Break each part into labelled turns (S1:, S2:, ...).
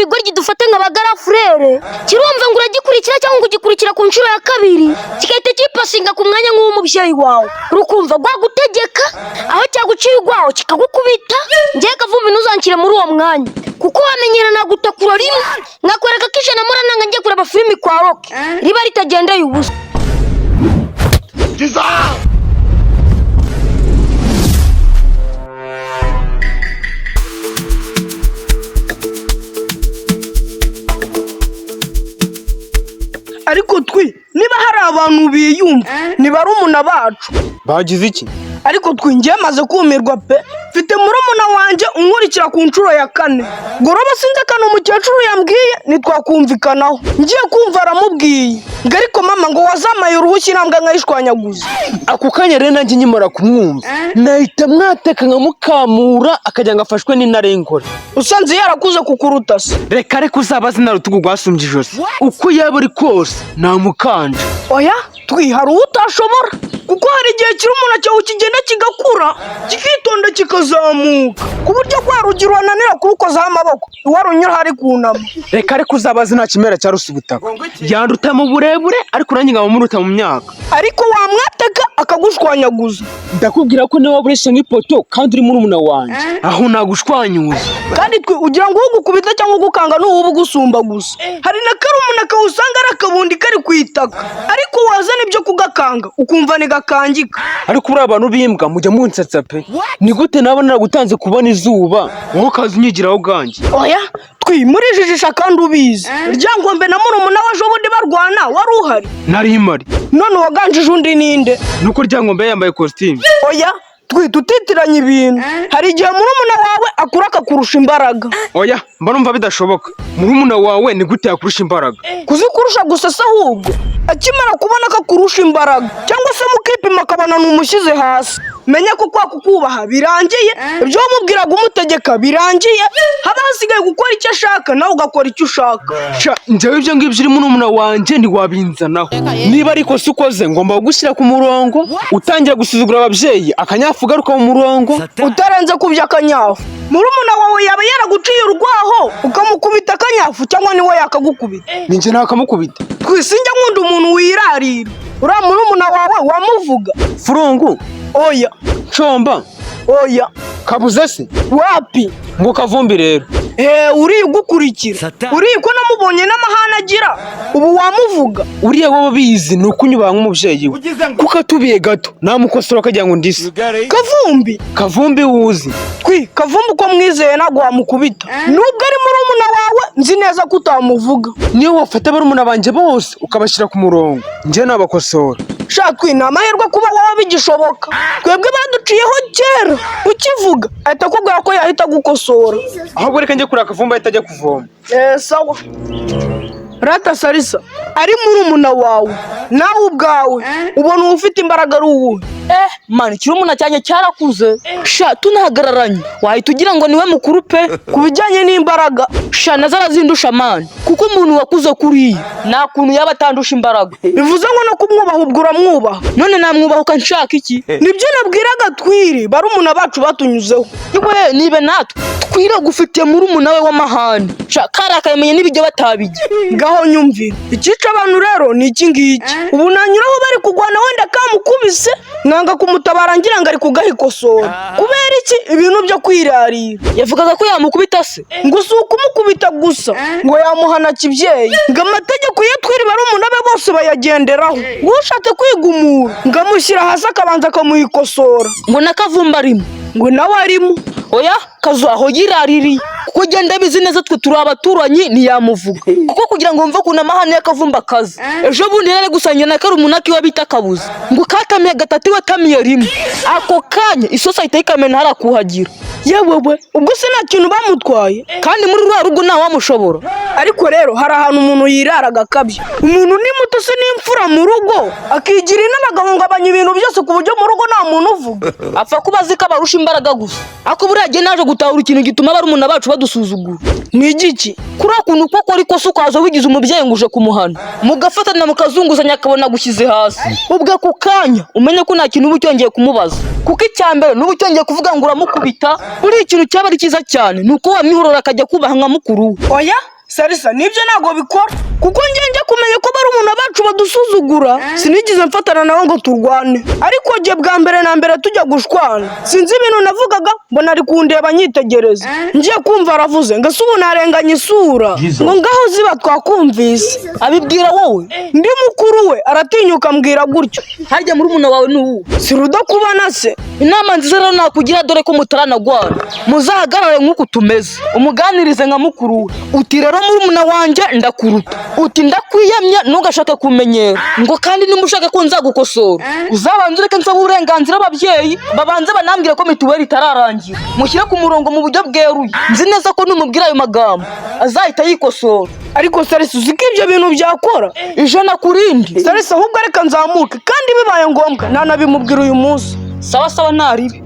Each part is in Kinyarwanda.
S1: bigoryi dufate nka bagarafurere. Kirumva ngo uragikurikira cyangwa ngo ugikurikira ku nshuro ya kabiri, kigahita kipasinga ku mwanya nk'uw'umubyeyi wawe, rukumva rwagutegeka aho cyaguciye urwaho kikagukubita. Ngewe Kavumbi, ntuzanshyire muri uwo mwanya, kuko wamenyera nagutakura rimwe nkakwereka ko ijana murananga ngiye kureba filimi kwa Rocky riba ritagendeye ubusa.
S2: Ariko twi, niba hari abantu biyumva, ni barumuna bacu.
S3: Bagize iki?
S2: Ariko twi, ngiye maze kumirwa pe. Mfite murumuna wanjye unkurikira ku nshuro ya kane. Goroba sinzi akantu umukecuru yambwiye, ntitwakumvikanaho. Ngiye kumva aramubwiye ngo: "Ariko mama, ngo wazamaye uruhushya intambwe nkayishwanyaguza."
S3: Ako kanya rero nanjye nkimara kumwumva nahita mwateka nkamukamura akajya ngo afashwe n'intare y'ingore.
S2: Usanze yarakuze kukuruta se?
S3: Reka reka, uzabaze nta rutugu rwasumbye ijosi. Uko yaba uri kose namukanja.
S2: Oya twi, hari uwo utashobora, kuko hari igihe kirumuna cyawe kigenda kigakura, kikitonda, kikazamuka ku buryo rwa rugero wananira kurukozaho amaboko iwarunyura hari kunama.
S3: Reka reka, uzabaze nta kimera cyarusa ubutaka. Yanduta mu burebure, ariko nanjye nkaba muruta mu myaka.
S2: Ariko wamwateka akagushwanyaguza.
S3: Ndakubwira ko niba waburesha nk'ipoto kandi uri murumuna wanjye, aho nagushwanyuza.
S2: Kandi twe ugira ngo ugukubita cyangwa ugukanga ni uba ugusumba gusa. Hari na karumuna kawe usanga ari akabundi kari ku itaka, ariko wazana ibyo kugakanga ukumva ntigakangika.
S3: Ariko uriya abantu b'imbwa mujya munsetsa pe. Ni gute naba naragutanze kubona izuba, wowe ukaza unyigiraho ubwanjye?
S2: Oya twi, murijijisha kandi ubizi. Ryangombe na murumuna we ejo bundi barwana wari uhari?
S3: Nari mpari.
S2: None uwaganjije undi ninde?
S3: Nuko Ryangombe yambaye kositimu.
S2: Oya twi, tutitiranye ibintu. Hari igihe murumuna wawe akura akakurusha imbaraga.
S3: Oya, mba numva bidashoboka. Murumuna wawe ni gute yakurusha imbaraga?
S2: Kuzikurusha gusa se? Ahubwo akimara kubona ko akurusha imbaraga, cyangwa se mukipima akabona ni umushyize hasi, menya ko kwa kukubaha birangiye, ibyo wamubwiraga umutegeka birangiye, haba hasigaye gukora icyo ashaka nawe ugakora icyo ushaka.
S3: Sha, njyewe ibyo ngibyo uri murumuna wanjye ntiwabinzanaho. Niba ari ikosa ukoze, ngomba kugushyira ku murongo. Utangira gusuzugura ababyeyi, akanyafu ugaruka mu murongo.
S2: Utarenze ku by'akanyafu, murumuna wawe yaba yaraguciye urwaho ukamukubita akanyafu, cyangwa niwe yakagukubita?
S3: Ninjye nakamukubita.
S2: Twisinjya nkunda umuntu wirarira. Uriya murumuna wawe wamuvuga?
S3: Furungu?
S2: Oya.
S3: Nshomba?
S2: Oya.
S3: Kabuze se?
S2: Wapi.
S3: Ngo Kavumbi rero?
S2: Eh, uriya ugukurikira, uriya ko namubonye n'amahane agira, ubu wamuvuga?
S3: Uriya wowe bizi ni uko unyubaha nk'umubyeyi we, kuko atubiye gato namukosora akagira ngo ndise.
S2: Kavumbi?
S3: Kavumbi wuzi.
S2: Twi, Kavumbi uko mwizeye ntabwo wamukubita nubwo ari murumuna wawe. Nzi neza ko utamuvuga.
S3: Niyo wafata barumuna banjye bose ukabashyira ku murongo, njye nabakosora.
S2: Sha twi, ni amahirwe kuba wowe bigishoboka. Twebwe baduciyeho kera, ukivuga ahita akubwira ko yahita agukosora.
S3: Ahubwo reka njye kureba Kavumbi ahita ajya kuvoma.
S2: Eh, sawa. Rata Sarisa, ari murumuna wawe nawe ubwawe, ubona uba ufite imbaraga ari uwuhe?
S4: Eh man, kirumuna cyanjye cyarakuze sha, tunahagararanye wahita ugira ngo niwe mukuru pe.
S2: Ku bijyanye n'imbaraga?
S4: Sha, nazo arazindusha man, kuko umuntu wakuze kuriya nta kuntu yaba atandusha imbaraga.
S2: Bivuze ngo no kumwubaha ubwo uramwubaha?
S4: None namwubahuka nshaka iki?
S2: Nibyo nabwiraga Twiri, barumuna bacu batunyuzeho.
S4: We nibe natwe twiragufitiye murumuna we w'amahane sha, kari akayamenya n'ibijya batabijya.
S2: Ngaho nyumvira, icyica abantu rero ni iki ngiki. Ubu nanyuraho bari kurwana, wenda kamukubise, nkanga kumutabara ngira ngo ari kugahikosora. Kubera iki? Ibintu byo kwirarira.
S4: Yavugaga ko yamukubita se?
S2: Ngo si ukumukubita gusa, ngo yamuhana kibyeyi, ngo amategeko ye Twiri barumuna be bose bayagenderaho, ngo ushatse kwigumura ngo amushyira hasi akabanza akamuhikosora.
S4: Ngo na Kavumba arimo?
S2: Ngo nawe arimo.
S4: Oya Kazu, aho yiraririye, kuko ugenda bizi neza twe turi abaturanyi, ntiyamuvuga. Kuko kugira ngo mve ukuntu amahane y'akavumba akaze, ejo bundi yari ari gusangira na karumuna kiwe bita Kabuza, ngo katamiye gatatu, iwe atamiye rimwe, ako kanya isosi ahita ayikamena harakuhagira.
S2: Yewe we, ubwo se nta kintu bamutwaye?
S4: Kandi muri ruriya rugo ntawamushobora.
S2: Ariko rero hari ahantu umuntu yirara agakabya. Umuntu ni muto se n'imfura mu rugo, akigira inama agahungabanya ibintu byose ku buryo mu rugo nta muntu uvuga.
S4: Apfa kuba azi ko abarusha imbaraga gusa. Ariko buriya gihe naje gutahura ikintu gituma barumuna bacu badusuzugura.
S2: Ni igiki?
S4: Kuriya kuntu uko akora ikosa ukaza wigize umubyeyi ngo uje kumuhana, mugafatana mukazunguzanya akabona gushyize hasi, ubwo ako kanya umenye ko nta kintu uba ucyongeye kumubaza, kuko icya mbere n'uba ucyongeye kuvuga ngo uramukubita. Buriya ikintu cyaba ari cyiza cyane ni uko wamwihorera akajya kubaha nka mukuru we.
S2: Oya Sarisa, nibyo ntabwo bikora, kuko njye njya kumenya ko barumuna bacu badusuzugura sinigeze mfatana nawe ngo turwane. Ariko njye bwa mbere na mbere tujya gushwana, sinzi ibintu navugaga, mbona ari kundeba anyitegereza, ngiye kumva aravuze ngo ese ubu narenganye isura, ngo ngaho ziba twakumvise.
S4: Abibwira wowe?
S2: Ndi mukuru we aratinyuka ambwira gutyo.
S4: Harya murumuna wawe ni uwuhe?
S2: Si Rudakubana se?
S4: Inama nziza rero nakugira, dore ko mutaranagwana, muzahagarare nk'uku tumeze, umuganirize nka mukuru we, uti rero murumuna wanjye ndakuruta, uti ndakwiyamye ntugashake kumenyera, ngo kandi niba ushaka ko nzagukosora uzabanze ureke nsaba uburenganzira ababyeyi, babanze banambwire ko mituweli itararangira, mushyire ku murongo mu buryo bweruye. Nzi neza ko numubwira ayo magambo azahita yikosora.
S2: Ariko Sarisa, uzi ko ibyo bintu byakora?
S4: 100 ku rindi.
S2: Sarisa, ahubwo reka nzamuke, kandi bibaye ngombwa ntanabimubwira uyu munsi.
S4: Sawa sawa, ntaribi.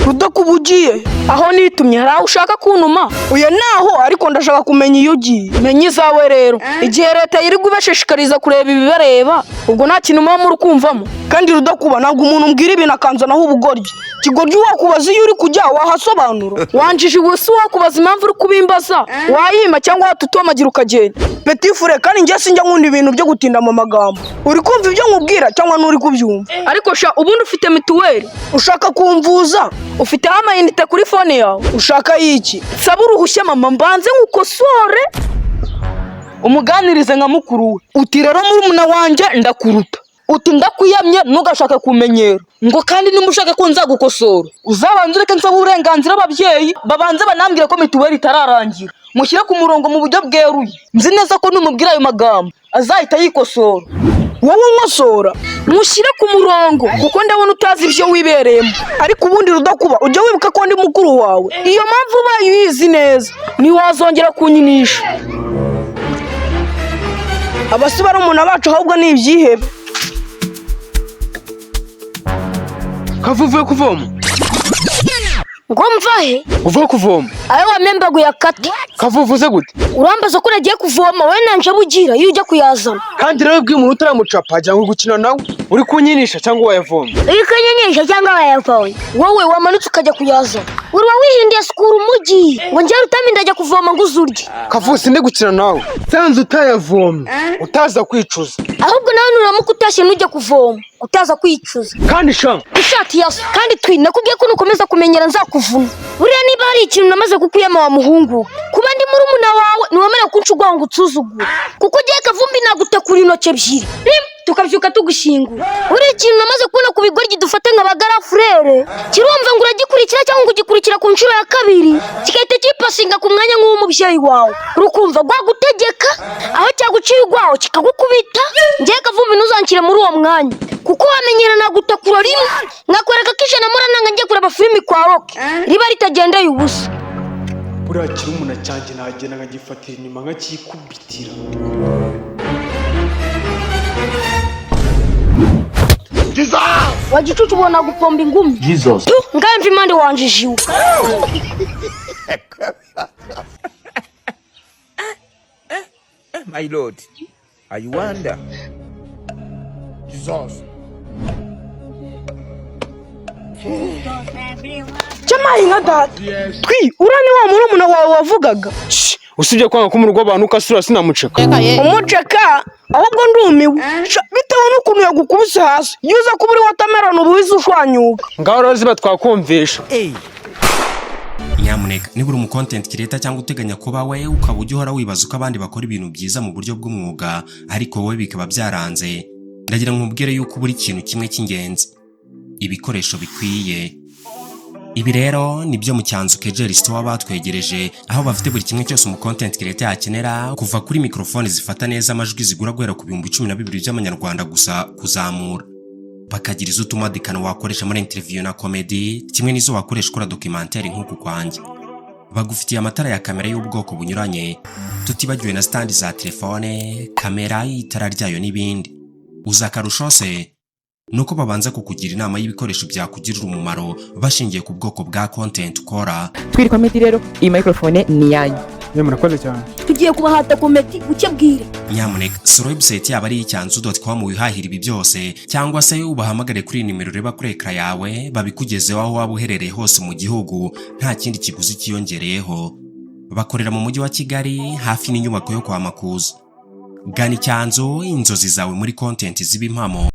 S2: Rudakuba, ugiye?
S4: Aho nitumye hari aho ushaka kuntuma?
S2: Oya naho, ariko ndashaka kumenya iyo ugiye.
S4: Menya izawe rero. Igihe leta yirirwa ibashishikariza kureba ibibareba, ubwo nta kintu muba muri kumvamo.
S2: Kandi Rudakuba, ntabwo umuntu umbwira ibintu akanzanaho ubugoryi. Kigoryi, wakubaza iyo uri kujya wahasobanura?
S4: Wanjije ubu si wakubaza impamvu uri kubimbaza, wayima cyangwa watutomagira ukagenda.
S2: Petit frère, kandi njye sinjya nkunda ibintu byo gutinda mu magambo. Uri kumva ibyo nkubwira cyangwa nturi kubyumva?
S4: Ariko sha, ubundi ufite mituweli?
S2: Ushaka kumvuza?
S4: Ufiteho amayinite kuri phone yawe?
S2: Ushaka y'iki?
S4: Nsaba uruhushya mama mbanze nkukosore, umuganirize nka mukuru we, uti rero murumuna wanjye ndakuruta, uti ndakwiyamye ntugashake kumenyera, ngo kandi niba ushaka ko nzagukosora uzabanze ureke nsaba uburenganzira ababyeyi, babanze banambwire ko mituweli itararangira, mushyire ku murongo mu buryo bweruye. Nzi neza ko numubwira ayo magambo azahita yikosora.
S2: Wowe unkosora?
S4: Mushyire ku murongo kuko ndabona utazi ibyo wibereyemo.
S2: Ariko ubundi Rudakuba, ujya wibuka ko ndi mukuru wawe?
S4: Iyo mpamvu ubaye uyizi neza ntiwazongera kunyinisha.
S2: Abasi barumuna bacu ahubwo ni ibyihebe.
S3: Kava, uvuye kuvoma?
S1: Ngo mvahe?
S3: Uvuye kuvoma?
S1: Ayo wamembaguye akate.
S3: Kava, uvuze gute?
S1: Urambaza ko nagiye kuvoma, wowe nanje bugira iyo ujya kuyazana.
S3: Kandi rero ubwiye umuntu utaramucapa ajya ngo gukina nawe. Uri kunyinisha cyangwa wayavomye?
S1: Uri kunyinisha cyangwa wayavomye? Wowe wamanutse ukajya kuyazana, uri wihindiye sukura umujyi ngo njye Rutami ndajya kuvoma ngo uzurye.
S3: Kavu, sindi gukina nawe. Nsanze utayavomye utaza kwicuza.
S1: Ahubwo nawe nuramuka utashye ntujya kuvoma utaza kwicuza.
S3: Kandi sha.
S1: Ishati ya so kandi twi nakubwiye ko nukomeza kumenyera nzakuvuna. Buriya niba hari ikintu namaze kukuyama wa muhungu we, kuba ndi murumuna wawe ntiwemerewe kunca urwaho ngo unsuzugure, kuko ugiye Kavumbi nagutakura intoki ebyiri rimwe tukabyuka tugushyingura. Buriya ikintu namaze kubona ku bigoryi dufate nka ba grand frère, kirumva ngo uragikurikira cyangwa ngo ugikurikira ku nshuro ya kabiri kigahita kipasinga ku mwanya nk'uw'umubyeyi wawe, rukumva rwagutegeka aho cyaguciye urwaho kikagukubita. Njyewe Kavumbi ntuzanshyire muri uwo mwanya, kuko wamenyera nagutakura rimwe nkakwereka ko 100 murananga ngiye kureba filimi kwa Roke riba ritagendeye ubusa.
S3: Buriya kirumuna cyanjye nagenda nkagifatira inyuma nkakikubitira.
S1: Wagicucu ubona gupomba ingumi ngaho mva impande wanjijiwe.
S5: My Lord, I wonder. Jesus.
S2: Cyamaye nka data twi, uriya ni wa murumuna wawe wavugaga?
S3: Usibye kwanga ko mu rugo abantu ukasura sinamuceka.
S2: Umuceka? Ahubwo ndumiwe. Sha, bitewe n'ukuntu yagukubise hasi, iyo uza kuba uri watermelon uba uhise ushwanyuka.
S3: Ngaho rero ziba twakumvisha.
S6: Nyamuneka niba uri umu content creator cyangwa uteganya kuba we, ukaba ujya uhora wibaza uko abandi bakora ibintu byiza mu buryo bw'umwuga ariko wowe bikaba byaranze, ndagira ngo nkubwire yuko buri kintu kimwe cy'ingenzi, ibikoresho bikwiye. Ibi rero nibyo mu Cyanzu Kejeri Store batwegereje, aho bafite buri kimwe cyose umu content creator yakenera, kuva kuri microphone zifata neza amajwi zigura guhera ku 12,000 by'amanyarwanda gusa kuzamura. Bakagira izo utumadikano wakoresha muri interview na comedy, kimwe n'izo wakoresha ukora documentaire nk'uku kwanjye. Bagufitiye amatara ya kamera y'ubwoko bunyuranye, tutibagiwe na stand za telefone, kamera, itara ryayo n'ibindi. Uza akarusho se nuko babanza kukugira inama y'ibikoresho byakugirira umumaro bashingiye ku bwoko bwa content ukora.
S7: Twiri Comedy rero, iyi microphone ni iyanyu.
S3: Ye, murakoze cyane.
S1: Tugiye kubahata comedy buke bwire.
S6: Nyamuneka sura website yabo ari icyanzu.com wihahira ibi byose, cyangwa se ubahamagare kuri iyi nimero ureba kuri écran yawe, babikugezeho aho waba uherereye hose mu gihugu nta kindi kiguzi cyiyongereyeho. Bakorera mu mujyi wa Kigali, hafi n'inyubako yo kwa Makuza. Gana Icyanzu, inzozi zawe muri content ziba impamo.